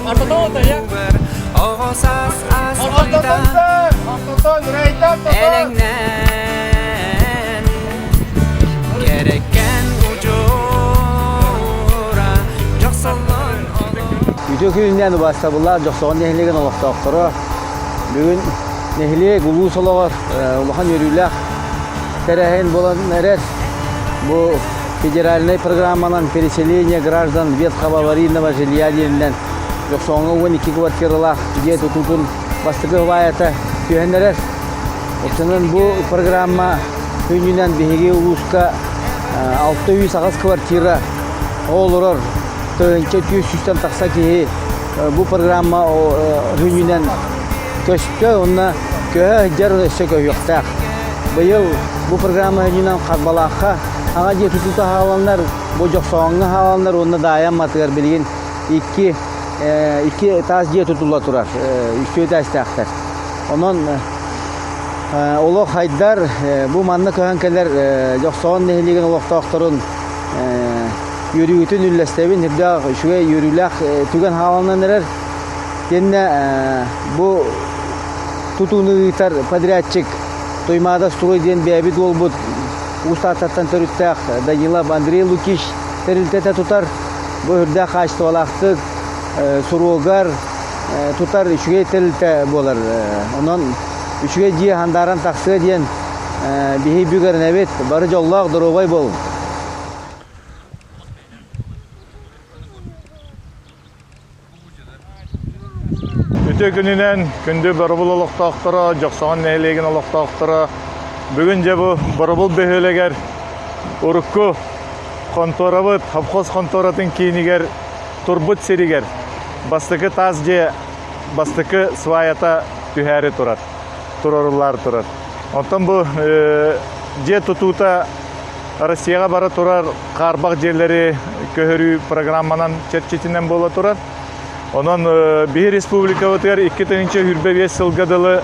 Оҕо саас ааспыта элэҥнээн Кэрэкэн удьуора дьохсоллон Үтүө күнүнэн убаастабыллаах Дьохсоҕон нэһилиэгин олохтоохторо бүгүн нэһилиэк улуус олоҕор улахан үөрүүлээх тэрээһин буолан эрэр. Бу федеральнай программанан переселение граждан ветхого аварийного жилья диэнинэн Дьохсоҕоҥҥо 12 квартиралаах дьиэ тутуутун бастакы баайата түһэн эрэр. Оччонон бу программа күнүнэн биһиги улууска 608 квартира олорор тыһыынча түөрт сүүстэн тахса киһи бу программа күнүнэн көстө уонна көһө сылдьар өссө көһүөхтээх. Быйыл бу программа күнүнэн Харбалаахха аҥа дьиэ тутуута хааланнар, бу Дьохсоҕоҥҥо хааланнар уонна Даайа Амматыгар билигин икки икки таас дьиэ тутулла турар, үстүү этээстээхтэр. Онон олох хайдар, бу манна көһөн кэлэр Дьохсоҕон нэһилиэгин олохтоохторун үөрүүтүн үллэстэбин, үрдээх үчүгэй үөрүүлээх түгэн хааланан эрэр. Итиэннэ бу тутууну ыытар подрядчик Туймаада строй диэн бэйэбит уолбут Уус Тааттаттан төрүттээх Данилов Андрей Лукич тэрилтэтэ тутар. Бу үрдээх хаачыстыбалаахтык суруогар тутар үчүгэй тэрилтэ буолар. Онон үчүгэй дьиэ хандааран тахсыа диэн биһи бүк эрэнэбит. Бары дьоллоох, доруобай буолуҥ. Үтүө күнүнэн күндү Боробул олохтоохторо, Дьохсоҕон нэһилиэгин олохтоохторо бүгүн дьэ бу Боробул бөһүөлэгэр урукку хонтуорабыт, совхоз хонтуоратын киинигэр турбут сиригэр бастакы таас дьиэ бастакы сваята түһээри турар, туруоруллаары турар. Оттон бу дьиэ тутуута Россияҕа бара турар хаарбах дьиэлэри көһөрүү программанан чэрчитинэн буола турар. Онон биһи республикабытыгар 2025 сылга дылы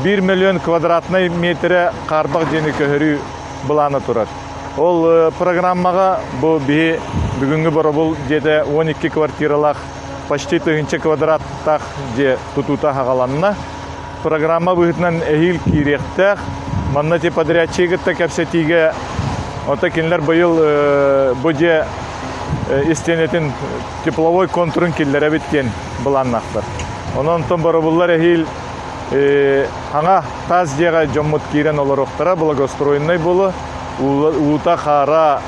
1 миллион квадратнай метрэ хаарбах дьиэни көһөрүү былаана турар. Ол программаҕа бу биһи бүгүҥҥү боробул дьиэтэ 12 квартиралаах почти тыһыынча квадраттаах дьиэ тутуута хаҕаланна. Программа быһыытынан эһиил киириэхтээх. Манна ти подрядчиги кытта кэпсэтиигэ ото кинилэр быйыл бу дьиэ истиэнэтин тепловой контурун киллэрэбит диэн былааннаахтар. Онон онтон боробуллар эһиил хаҥа таас дьиэҕэ дьоммут киирэн олоруохтара, благоустроеннай буолу, уута-хаара,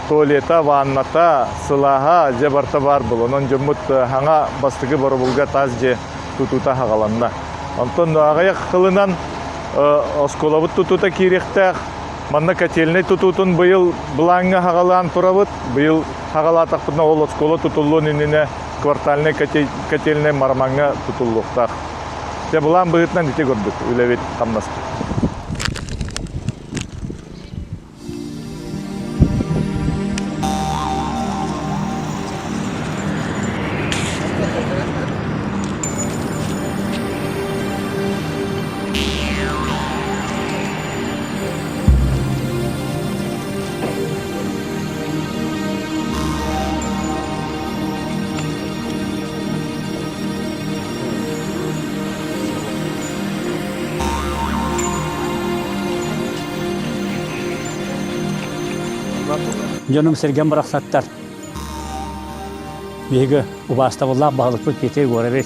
туалета, ванната, сылааһа дьэ барыта баар буолуо. Онон дьоммут хаҥа бастакы боробулга таас дьиэ тутуута хаҕаланна. Онтон аҕыйах сылынан оскуолабыт тутуута киириэхтээх. Манна котельнай тутуутун быйыл былааҥҥа хаҕалаан турабыт. Быйыл хаҕалаатахпытына ол оскуола тутуллуон иннинэ квартальнай котельнай Марамаҥҥа тутуллуохтаах. Дьэ былаан быһыытынан ити курдук үлэбит хамнаспыт. Дьонум-сэргэм барахсаттар. Биһиги убаастабыллаах баһылыкпыт Петр Егорович.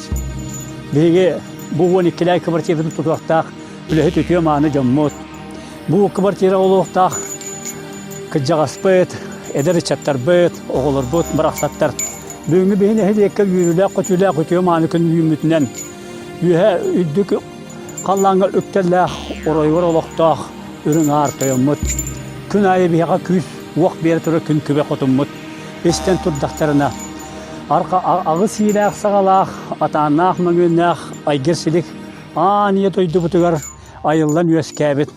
Биһиги бу 12 квартиратын тутуохтаах үлэһит үтүө-мааны дьоммут. Бу квартира олуохтаах кырдьаҕаспыт, эдэр ыччаттарбыт, оҕолорбут барахсаттар. Бүгүҥҥү биһи нэһилиэккэ үөрүүлээх-көтүүлээх үтүө-мааны күн үүммүтүнэн үөһэ үрдүк халлааҥҥа үктэллээх оройугар олохтоох үрүҥ аар тойоммут күн аайы биһиэхэ күүс уох биэрэ турар күн күбэ хотуммут истэн турдахтарына арха аҕыс иилээх саҕалаах атааннаах мөҥүөннээх айгыр силик аан ийэ дойдубутугар айыллан үөскээбит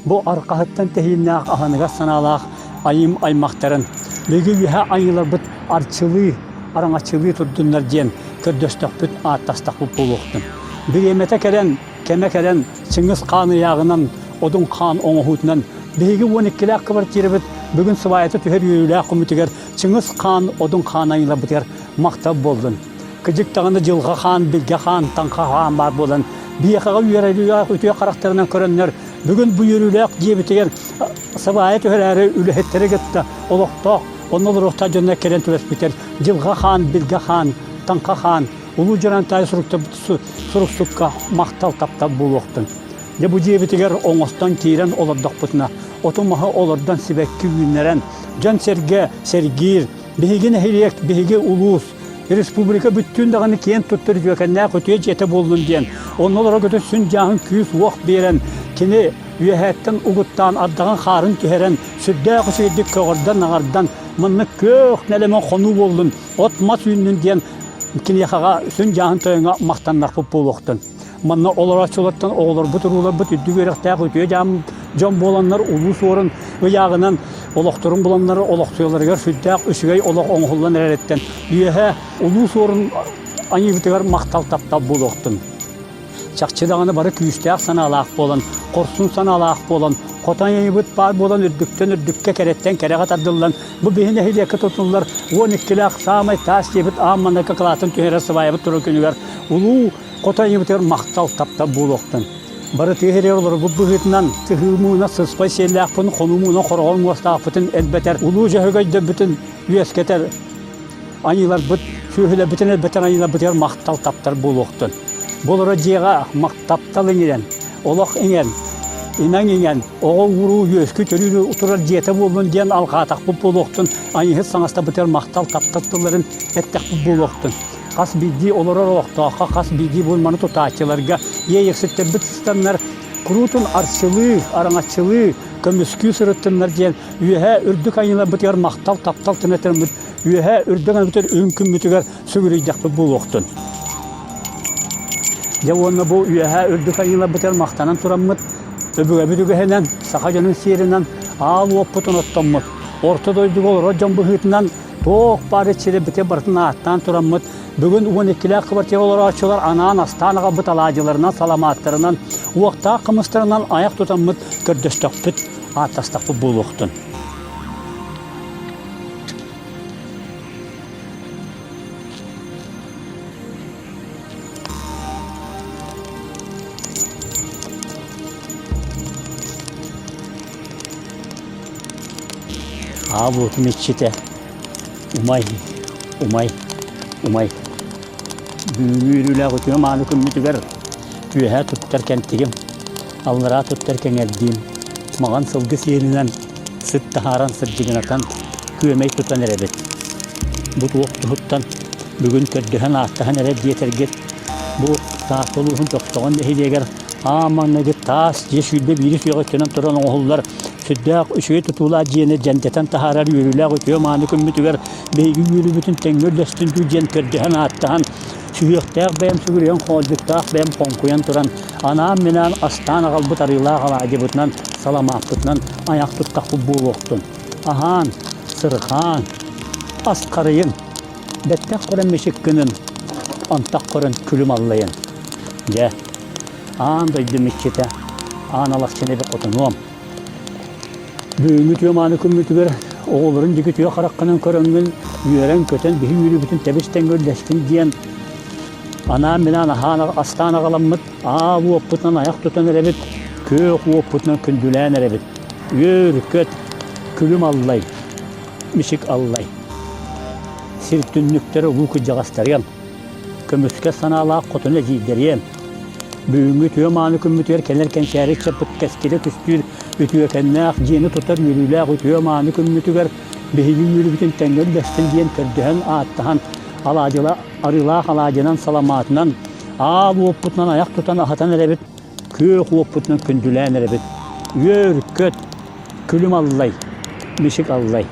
бу арҕаһыттан тэһииннээх аһыныгас санаалаах айым аймахтарын биһиги үөһэ айыыларбыт арчылыы, араҥаччылыы турдуннар диэн көрдөстөхпүт, ааттастахпыт буолуохтун. Бириэмэтэ кэлэн, кэмэ кэлэн Чыҥыс хаан ыйааҕынан, Одун хаан оҥоһуутунан биһиги 12-лээх квартирабыт бүгүн сыбаайата түһэр үөрүүлээх күммүтүгэр Чыҥыс хаан, Одун хаан айыыларбытыгар махтал буоллун. Кыдьык даҕаны дьылҕа хаан, билгэ хаан, таҥха хаан баар буолан, биһиэхэҕэ үөрүүлээх үтүө харахтарынан көрөннөр, бүгүн бу үөрүүлээх дьиэбитигэр сабаайа түһэрээри үлэһиттэри кытта олохтоох, онно олоруохтаах дьоннор кэлэн түбэспитэр дьылҕа хаан, билгэ хаан, таҥха хаан, Улуу Дьарантаай суруксукка махтал таптал буолуохтун. Дьэ бу дьиэбитигэр оҥостон киирэн олордохпутуна, оту-маһы олордон сибэкки үүннэрэн, дьон-сэргэ сэргиир, биһиги нэһилиэк, биһиги улуус, республика бүттүүн даҕаны киэн туттар үтүөкэннээх үтүө дьиэтэ буоллун диэн, онно олоро көтө сүн дьааһын күүс-уох биэрэн, кини үөһээттэн угуттаан ардаҕын хаарын түһэрэн, сүрдээх үчүгэйдик көҕөрдөн-аҥардан, манна күөх нэлэмэн хонуу буоллун, от-мас үүннүн диэн киниэхэҕэ сүн дьааһын тойоҥҥо махтаннахпыт буолуохтун. Манна олорооччулартан оҕолорбут, урууларбыт үрдүк үөрэхтээх үтүө дьон буоланнар улуу суорун ыйааҕынан олохторун буланнар олохсуйаларыгар сүрдээх үчүгэй олох оҥоһуллан эрэриттэн үөһэ улуу суорун аньыыбытыгар махтал таптал буолуохтун. Чахчы даҕаны бары күүстээх санаалаах буолан, хорсун санаалаах буолан, хотон айыыбыт баар буолан үрдүктэн үрдүккэ, кэрэттэн кэрэҕэ тардыллан, бу биһи нэһилиэккэ тутуллар 12-лээх саамай таас дьиэбит аан маҥнайгы кылаатын түһэрэр сыбаайабыт турар күнүгэр улуу хотон айыыбытыгар махтал, таптал буолуохтун. Бары тыа сиригэр олорбут быһыытынан сыһыы мууна сыспай сиэллээхпин, хонуу мууна хороҕор муостаахпытын элбэтэр, улуу дьөһөгөйдөрбүтүн үөскэтэр айыыларбыт, сүөһүлэрбитин элбэтэр айыыларбытыгар махтал таптар буолуохтун. Бу олорор дьиэҕэ таптал иҥэрэн, олох иҥэн, имэҥ иҥэн, оҕо ууруу үөскү төрүүр турар дьиэтэ буоллун диэн алҕаатахпыт буолуохтун, айыыһыт саҥастарбытыгар махтал таптал тылларын эттэхпит буолуохтун. Хас биирдии олорор олохтооххо, хас биирдии булманы тутааччыларга иэйэхситтэрбит сыстаннар куруутун арчылыы, араҥаччылыы, көмүскүү сырыттыннар диэн үөһээ үрдүк айыыларбытыгар махтал таптал тынатарбыт үөһээ үрдүк айыыбытыгар үҥкүммүтүгэр сүгүрүйдэхпит буолуохтун. Дьэ уонна бу үөһээ үрдүк айыыларбытыгар махтанан тураммыт, өбүгэбит үгэһинэн, саха дьонун сиэринэн аал уоппутун оттоммут, орто дойдуга олорор дьон быһыытынан туох баар иччилэрбитин барытын ааттаан тураммыт, бүгүн 12-лээх квартира олорооччулар анаан астаан аҕалбыт алаадьыларынан, саламааттарынан, уохтаах кымыстарынан айах тутаммыт көрдөстөхпүт, ааттастахпыт буолуохтун. Аабытым иччитэ умай, умай, умай. Бүгүҥҥү үөрүүлээх үтүө мааны күммүтүгэр үөһээ туттар кэнтигим, аллараа туттар кэҥэрдиим, маҕан сылгы сиэлинэн сыт таһааран сырдьыгынатан күөмэй тутан эрэбит. Бу туох туһуттан бүгүн көрдөһөн-ааттаһан эрэр диэтэргит, бу Таатта улууһун Дьохсоҕон нэһилиэгэр аан маҥнайгы таас дьиэ 21 үйэҕэ өттүнэн туран оҥоһуллар сүрдээх үчүгэй тутуулаах дьиэни дьэндэтэн таһаарар үөрүүлээх үтүө мааны күммүтүгэр биһиги үөрүүбүтүн тэҥҥэ үллэстин дуу диэн көрдөһөн-ааттаһан сүһүөхтээх бэйэм сүгүрүйэн хоолдьуктаах бэйэм хоҥкуйан туран анаан-минээн астаан аҕалбыт арыылаах алаадьыбытынан саламааппытынан айах туттахпыт буолуохтун. Аһаан, сырхаан, ас харыйын, бэттэх көрөн мичик гынын, антах көрөн күлүм аллайын. Дьэ, аан дойду миччитэ, аан алахчын эбэ хотунуом. Бүгүҥҥү үтүө мааны күммүтүгэр оҕолорун диэки үтүө хараххынан көрөҥҥүн, үөрэн-көтөн биһи үөрүүбүтүн тэбис-тэҥҥэ үллэстин диэн анаан-минээн аһаан астаан аҕаламмыт аал уоппутунан айах тутан эрэбит, күөх уоппутунан күндүлээн эрэбит. Үөр-көт, күлүм аллай, мичик аллай. Сир түннүктэрэ улуу кырдьаҕастарыам, көмүскэ санаалаах хотун эдьиийдэриэм. Бүгүҥҥү үтүө мааны күммүтүгэр кэлэр кэнчээри ыччаппыт кэскилэ түстүүр үтүөкэннээх дьиэни тутар үөрүүлээх үтүө мааны күммүтүгэр биһиги үөрүүбүтүн тэҥҥэ үллэстин диэн көрдөһөн ааттаһан алаадьыла арыылаах алаадьынан саламаатынан аал уоппутунан айах тутан аһатан эрэбит күөх уоппутунан күндүлээн эрэбит үөр-көт күлүм аллай мичик аллай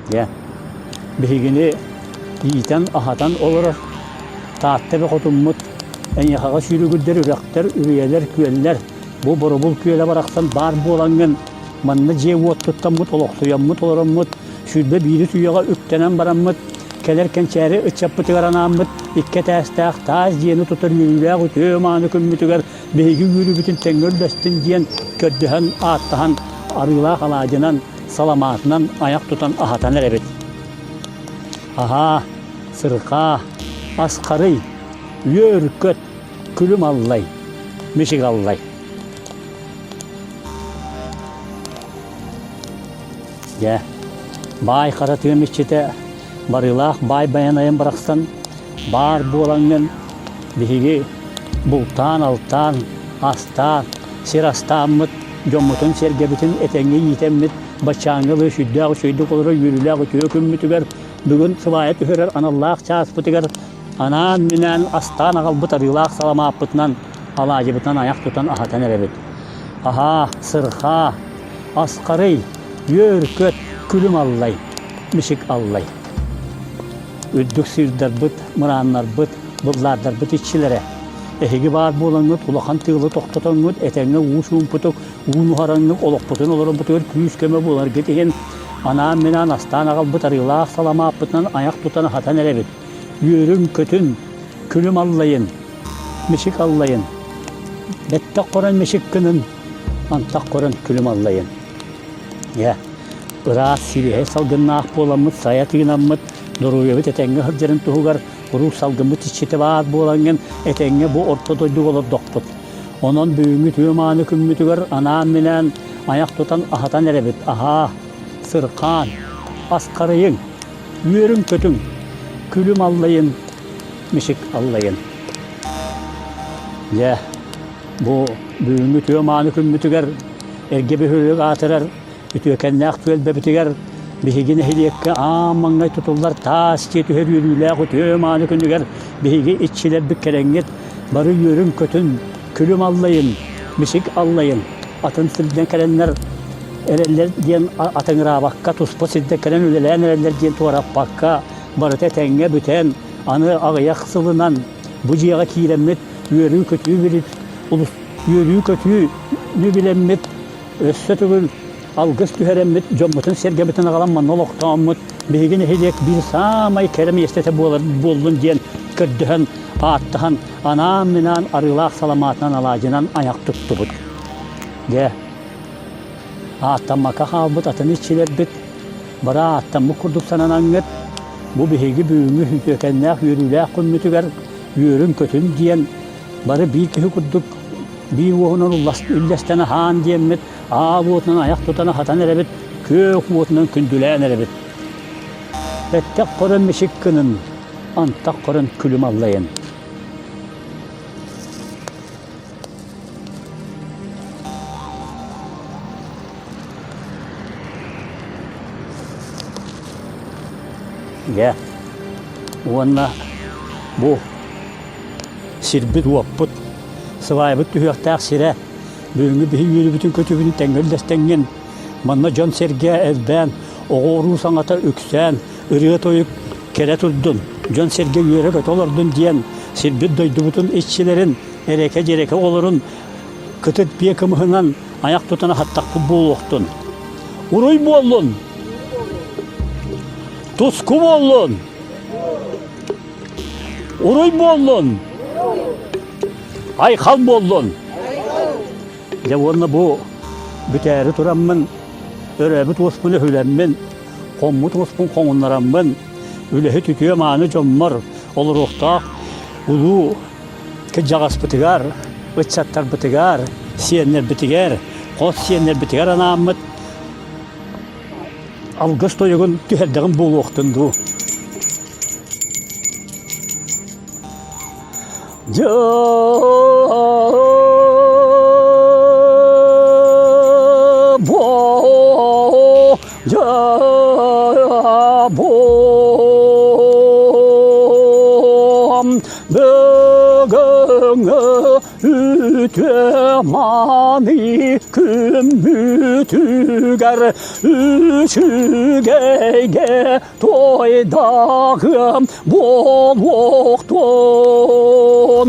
дьэ биһигини иитэн аһатан олорор Таатта эбэ хотуммут эйиэхэҕэ сүүрүгүрдэр үрэхтэр, үрүйэлэр, күөллэр бу Боробул күөлэ барахсан баар буолаҥҥын манна дьиэ-уот туттаммыт, олохсуйаммыт олороммут, 21 үйэҕэ үктэнэн бараммыт, кэлэр кэнчээри ыччаппытыгар анааммыт икки этээстээх таас дьиэни тутар үөрүүлээх үтүө мааны күммүтүгэр биһиги үөрүүбүтүн тэҥҥэ үллэстин диэн көрдөһөн, ааттаһан, арыылаах алаадьынан, саламаатынан айах тутан аһатан эрэбит. Аһаа, сырҕаа. Асхарый, үөр-көт, күлүм аллай, мичик аллай. Дьэ, баай хара тыам иччитэ барыылаах баай байанайын барахсан баар буолаҥҥын биһиги бултаан-алтаан, астаан, сир астааммыт, дьоммутун-сэргэбитин этэҥҥэ иитэммит баччааҥҥа ылыы сүрдээх үчүгэйдик олорор үөрүүлээх үтүө күммүтүгэр бүгүн сыбаайа түһэрэр аналлаах чааспытыгар анаан-минээн астаан аҕалбыт арыылаах саламааппытынан алаадьыбытынан айах тутан аһатан эрэбит. Аһаа, сырхаа, асхарый, үөр-көт, күлүм аллай, мичик аллай. Үрдүк сыырдарбыт, мырааннарбыт, быллаардарбыт иччилэрэ. Эһиги баар буолаҥҥыт улахан тыалы тохтотоҥҥут, этэҥҥэ уу суумпутук, уу нуһараҥнык олохпутун олоробутугар күүс-көмө буоларгыт иһин анаан-минээн астаан аҕалбыт арыылаах саламааппытынан айах тутан аһатан эрэбит. Үөрүҥ-көтүн, күлүм аллайын, мичик аллайын. Бэттэх көрөн мичик гынын, антах көрөн күлүм аллайын. Дьэ, ыраас сибиэһэй салгыннаах буоламмыт, сайа тыынаммыт, доруобуйабыт этэҥҥэ сылдьарын туһугар куруук салгыммыт иччитэ баар буолаҥҥын этэҥҥэ бу орто дойдуга олордохпут. Онон бүгүҥҥү үтүө мааны күммүтүгэр анаан-минээн айах тутан аһатан эрэбит. Аһаа, сырхаан, асхарыйыҥ, үөрүҥ-көтүҥ, күлүм аллайын, мичик аллайын. Дьэ, бу бүгүҥҥү үтүө мааны күммүтүгэр эргэ бөһүөлэк аатырар үтүөкэннээх түөлбэбитигэр биһиги нэһилиэккэ аан маҥнай тутуллар таас дьиэ түһэр үөрүүлээх үтүө мааны күнүгэр биһиги иччилэрбит кэлэҥҥит бары үөрүҥ-көтүн, күлүм аллайын, мичик аллайын, атын сирдэн кэлэннэр эрэллэр диэн атыҥыраабакка туспа сирдэ кэлэн үлэлээн эрэллэр диэн туораппакка барыта этэҥҥэ бүтэн аны аҕыйах сылынан бу дьиэҕэ киирэммит үөрүү-көтүү билит улус үөрүү-көтүүнү билэммит өссө төгүл алгыс түһэрэммит дьоммутун-сэргэбитин аҕалан манна олохтооммут биһиги нэһилиэк биир саамай кэрэ миэстэтэ буолар буоллун диэн көрдөһөн ааттаһан анаан-минаан арыылаах саламаатынан алаадьынан айах туттубут. Дьэ, ааттаммакка хаалбыт атын иччилэрбит бары ааттаммыт курдук сананаҥҥыт бу биһиги бүгүҥҥү үтүөкэннээх үөрүүлээх күммүтүгэр үөрүн-көтүн диэн бары биир киһи курдук биир уоһунан үллэстэн аһаан диэммит аал уотунан айах тутан аһатан эрэбит күөх уотунан күндүлээн эрэбит. Бэттэх көрөн мичик гынын, антах көрөн күлүм аллайын. Дьэ, уонна бу сирбит-уоппут, сыбаайбыт түһүөхтээх сирэ бүгүҥҥү биһи үөрүүбүтүн-көтүүбүтүн тэҥҥэ үллэстэҥҥин, манна дьон-сэргэ элбээн, оҕо-уруу саҥата үксээн, ырыа-тойук кэлэ турдун, дьон-сэргэ үөрэ-көтө олордун диэн сирбит-дойдубутун иччилэрин, эрэкэ-дьэрэкэ оҕолорун кытыт биэ кымыһынан айах тутан аһаттахпыт буолуохтун. Уруй буоллун! Туску буоллун! Уруй буоллун! Айхал буоллун! Дьэ уонна бу бүтээри тураммын, өрөөбүт уоспун өһүлэммин, хоммут уоспун хоҥуннараммын, үлэһит үтүө-мааны дьоммор олоруохтаах улуу кырдьаҕаспытыгар, ыччаттарбытыгар, сиэннэрбитигэр, хос сиэннэрбитигэр анааммыт алгыс тойугун түһэрдэҕим буолуохтун дуу. Дьэ, Дьабом бүгүҥҥү үтүө мааны күммүтүгэр үчүгэйгэ туойдагым буолуохтун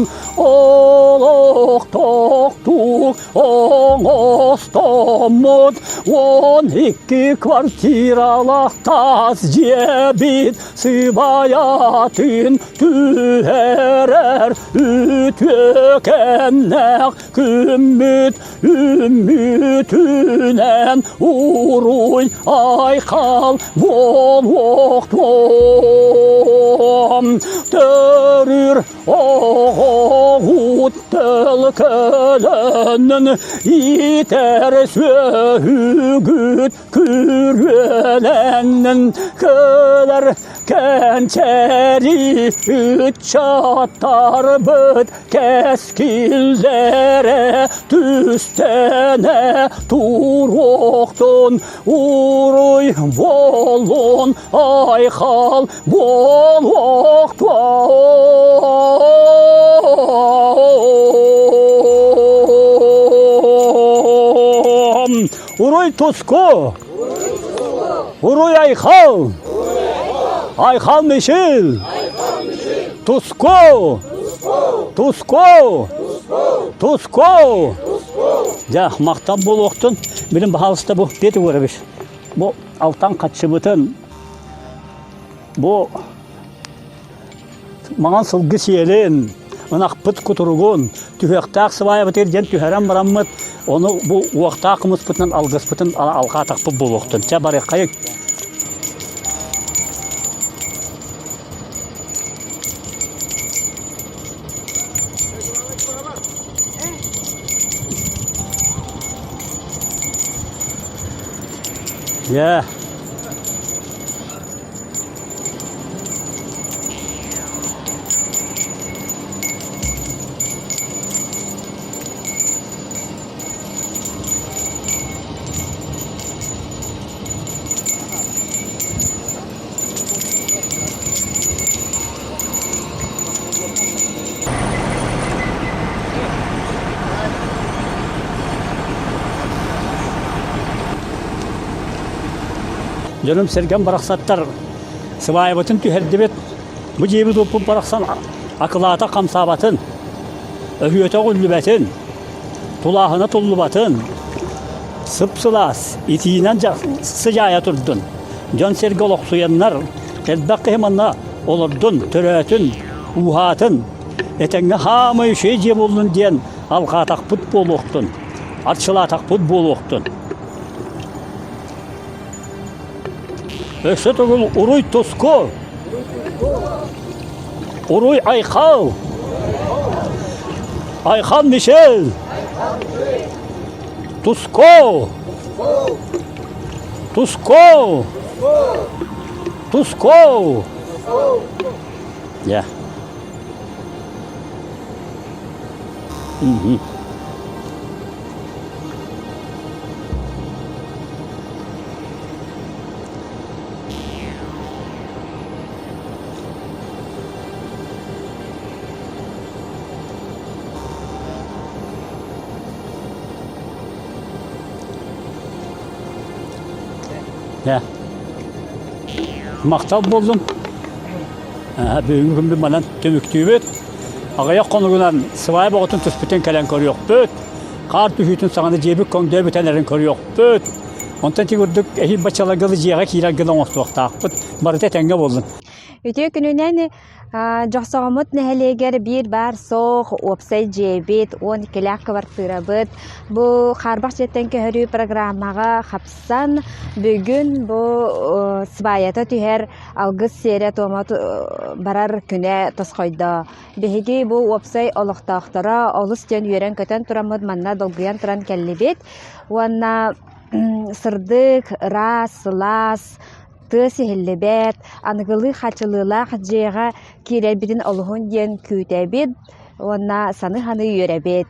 олохтоохтук оҥостоммут 12 квартиралаах таас дьиэбит сыбайатын түһэрэр үтүөкэннээх. Күммүт үмүтүнэн уруй айхал буолуохтун. Төрүр оҕоҕут төлкөлөнөн иитэр сүөһүгүт күрүөлэнэн кэлэр кэнчээри ыччаттарбыт кэскиллэрэ түстэнэ туруохтун уруй буоллун айхал буолуохтун. Уруй туску! Уруй айхал! Айхал Мишил! Туску! Туску! Туску! Дьэ, махтал буолуохтун. Билин баһаалыста бу Петр Егорович. Бу алтан хаччыбытын бу Маҥан сылгы сиэлин, ынахпыт кутуругун, түһүөхтээх сыбаайабытыгар диэн түһэрэн бараммыт, ону бу уохтаах кымыспытынан алгыспытын алҕаатахпыт буолуохтун. Чэ, барыаххайыҥ. Yeah. Дьонум-сэргэм барахсаттар сыбаайабытын түһэрдибит. Бу дьиэбит уоппут барахсан акылаата хамсаабатын, өһүөтэ өҕүллүбэтин, тулааһына туллубатын, сып-сылаас, итиинэн сыдьаайа турдун. Дьон-сэргэ олохсуйаннар, элбэх киһи манна олордун, төрөөтүн, ууһаатын, этэҥҥэ хаамай үчүгэй дьиэ буоллун диэн алҕаатахпыт буолуохтун, арчылаатахпыт буолуохтун. Өссө төгүл уруй туску! Уруй айхал! Айхал Мишель! Туско! Туско! Туско! Yeah. Mm-hmm. Дьэ, махтал буоллун. Бүгүҥҥү күммүт манан түмүктүүбүт. Аҕыйах хонугунан сыбаайа боҕотун түспүтүн кэлэн көрүөхпүт. Хаар түһүүтүн саҕана дьиэбит көҥдөйө бүтэн эрэн көрүөхпүт. Онтон ити курдук эһиил баччаларга дьиэҕэ киирэр гына оҥостуохтаахпыт. Барыта этэҥҥэ буоллун. Үтүө күнүнэн Дьохсоҕоммут нэһилиэгэр биир баар суох уопсай дьиэбит, 12-лээх кыбартыырабыт. Бу хаарбах дьиэттэн көһөрүү программаҕа хапсан, бүгүн бу сыбаайата түһэр алгыс сиэрэ-туома барар күнэ тосхойдо. Биһиги бу уопсай олохтоохторо олус диэн үөрэн-көтөн тураммыт манна долгуйан туран кэллибит уонна сырдык, ыраас, сылаас, тыас иһиллибэт, аныгылыы хачылыылаах дьиэҕэ киирэрбитин олуһун диэн күүтэбит уонна саны-саны үөрэбит.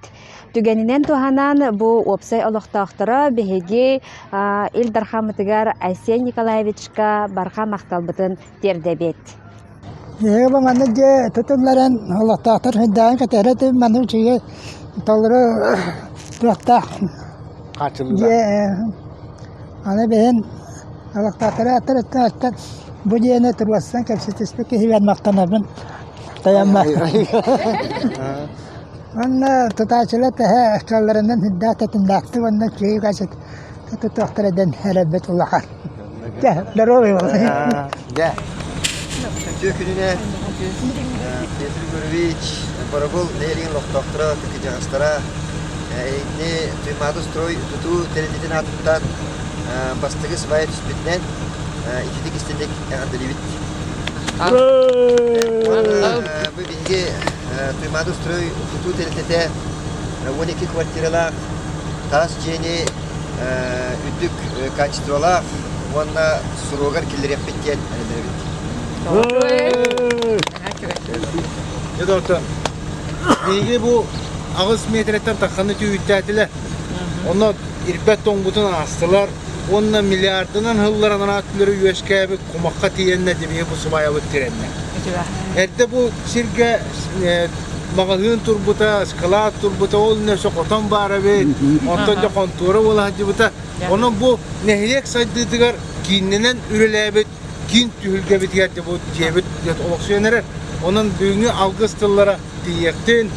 Түгэнинэн туһанан бу уопсай олохтоохторо биһиги Ил Дархаммытыгар Айсен Николаевичка барҕа махталбытын тиэрдэбит. Биһиги бу маннык дьиэ тутулларын олохтоохтор сүрдээҕин кэтэһэр этим маннык үчүгэй толору туохтаах дьиэ аны билигин олохтоохтору аттар бу дьиэни туруорсан кэпсэтиспит киһибэр махтанабын тайаммар уонна тутааччылар төһө кыалларынан сүрдээх тэтимнээхтик уонна үчүгэй тутуохтара диэн эрэлбит улахан Здоровый Дьэ. Үтүө күнүнэн Петр Егорович, Боробул нэһилиэгин олохтоохторо, кырдьаҕастара. Эһигини Туймаада строй тутуу тэрилтэтин аатыттан бастакы сыбаайа түспүтүнэн ититик истинник эҕэрдэлиибит. Бу биһиги Туймаада строй тутуу тэрилтэтэ 12 квартиралаах таас дьиэни үрдүк качестволаах уонна суруогар киллэриэхпит диэн эрэнэбит. Дьэ, Биһиги бу аҕыс миэтэрэттэн тахханы түһүттээтилэр. Онно ирбэт тоҥбутун аастылар уонна миллиардынан сыллар анараа өттүлэрэ үөскээбит кумахха тиийэннэ дибиһи бу сыбаайабыт тирэннэ. Эрдэ бу сиргэ маҕаһыын турбута, склад турбута, ол өссө хотон баар эбит, онтон дьэ хонтуора буола сылдьыбыта. Онон бу нэһилиэк сайдыытыгар кииннэнэн үлэлээбит киин түһүлгэбитигэр дьэ бу дьиэбит олохсуйан эрэр. Онон бүгүҥҥү алгыс тыллара тиийиэхтин,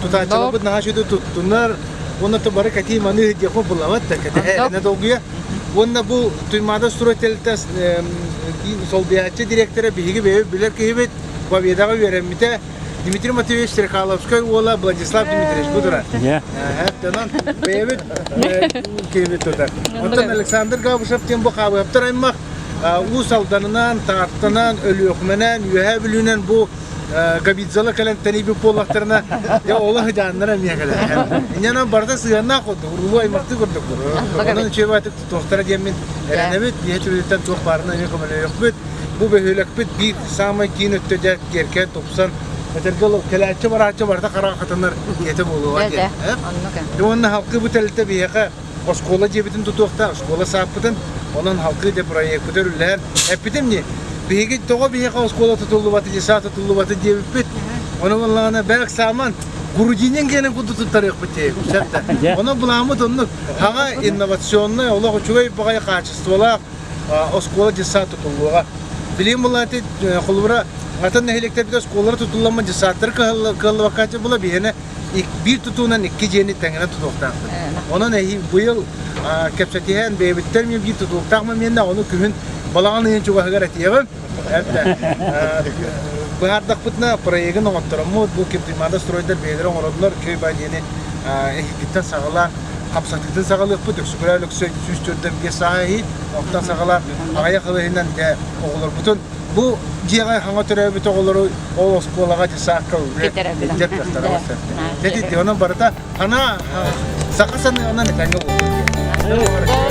тутааччыларбыт наһаа үчүгэй туттунар, уонна то бары кэтии маныы диэххэ булабат да кэтэһэ эрэнэ долгуйа. Уонна бу Туймаада строй тэрилтэ солбуйааччы дириэктэрэ биһиги бэйэбит билэр киһибит, Победаҕа үөрэммитэ, Дмитрий Матвеевич Стрекаловскай уола Владислав Дмитриевич бу турар. Онон бэйэбит киһибит тутар. Онтон Александр Габышев диэн бу Хаабыаптар аймах Уус Алданынан, Тааттанан, Өлүөхүмэнэн, Үөһээ Бүлүүнэн бу Габидзала кэлэн тэнийбит буоллахтарына, дьэ олох ыдьааннара эмиэ кэлэр. Инньэ барыта сыһыаннаах курдук, уруулуу аймахтыы курдук. Онон үчүгэй туохтара диэммин эрэнэбит, биһи түбүтүттэн туох баарынан эмиэ көмөлөһүөхпүт. Бу бөһүөлэкпит биир саамай киин өттө дьэ киэркэйэн тупсан, этэргэ кэлээччи барааччы барыта хараҕа хатанар ийэтэ буолуоҕа диэн. Уонна халкы бу тэрилтэ биһиэхэ оскуола дьиэбитин тутуохтаах, оскуола сааппытын, онон халкы дьэ проекпытын үллэһэн эппитим дии. Биһиги тоҕо биһиэхэ оскуола тутуллубата, десант тутуллубата диэбиппит. Ону буоллаҕына бэрк сааман Грудинин генин курдук туттарыахпыт диэбит. Онон былааммыт оннук. Хаҥа инновационнай, олох үчүгэй баҕайы хаачыстыбалаах оскуола десант тутуллуоҕа. Билигин булаати холобура атын нэһилиэктэрбит оскуолалара тутулламмыт десанттар кыаллыбакка була биһиэнэ биир тутуунан икки дьиэни тэҥинэн тутуохтаахпыт. Онон эһи быйыл кэпсэтиһэн бэйэбиттэн эмиэ биир тутулуктаах моментна ону күһүн балаҕан ыйын чугаһыгар этиэҕим. Быһаардахпытына проегын оҥоттороммут, бу Кирдимада стройдар бэйэлэрэ оҥороннор үчүгэй баа диэни эһигиттэн саҕалаан хамсатыытын саҕалыахпыт. Өксөкүлээх Өлөксөй 145 сааһа иһит, онтон саҕалаан аҕыйах ыл иһинэн дьэ оҕолорбутун бу дьиэҕэ хаҥа төрөөбүт оҕолору ол оскуолаҕа десаакка илдьэр кыахтара Дьэ онон барыта хана саха саныанан этэҥҥэ буолуо.